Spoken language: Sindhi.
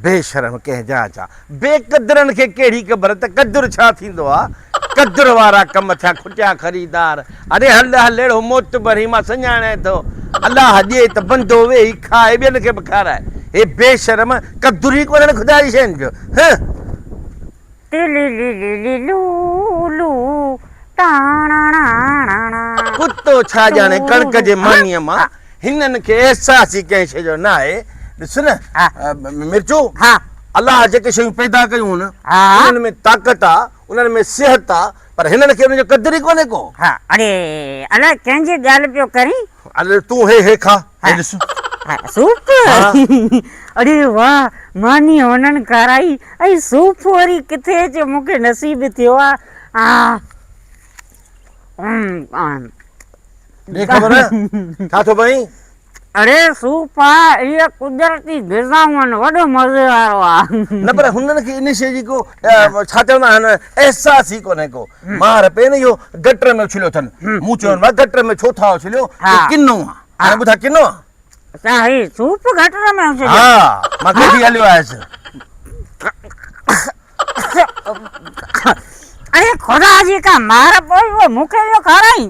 بي شرم ڪنهن جا جا. بي قدرن کي ڪهڙي خبر ته قدر ڇا ٿيندو آ. قدر وارا ڪم ٿيا کٽيا خريدار. اڙي هل هل اهڙو معتبر هي مان سڃاڻين ٿو. الله ڏئي ته بندو ويهي کائي ٻين کي به کارائي. هي بي شرم قدر ئي ڪونهن خدا جي شين جو. هه. لي لي لي لي لو لو ٽاڻاڻاڻاڻا. ڪتو ڇا ڄاڻي ڪڻڪ جي مانيء مان، هنن کي احساس ئي ڪنهن شيء جو ناهي. ڏس نه مرچو، الله جيڪي شيون پيدا ڪيون هن، انهن ۾ طاقت آ، انهن ۾ صحت آ، پر هنن کي ان جو قدر ئي ڪونهي ڪو. ها اڙي الاء ڪنهن جي ڳالهه پيو ڪرين. اڙي تون هي هي کا، هي ڏس. سوپ؟ اڙي واهه ماني هنن کارائي ۽ سوپ وري ڪٿي اچي مون کي نصيب ٿيو آ. ڏي خبر ڇا ٿو پئين؟ اڙي سوپ آ اهي قدرتي غذائون آهن وڏو مزي وارو آ. نه پر هنن کي ان شيء جي ڪو ڇا چوندا آهن احساس ئي ڪونهي ڪو. مار پئي نه اهو گٽر ۾ اڇليو اٿن. مون چيو ڀاء گٽر ۾ ڇو ٿا اڇليو اهو ڪنو آ. هاڻي ٻڌاء ڪنو آ؟ اڇا هي سوپ گٽر ۾ اڇليو؟ ها مان ڪڍي هليو آيس. اڙي خدا جي ڪا مار پوي اهو مون کي ويو کارائين.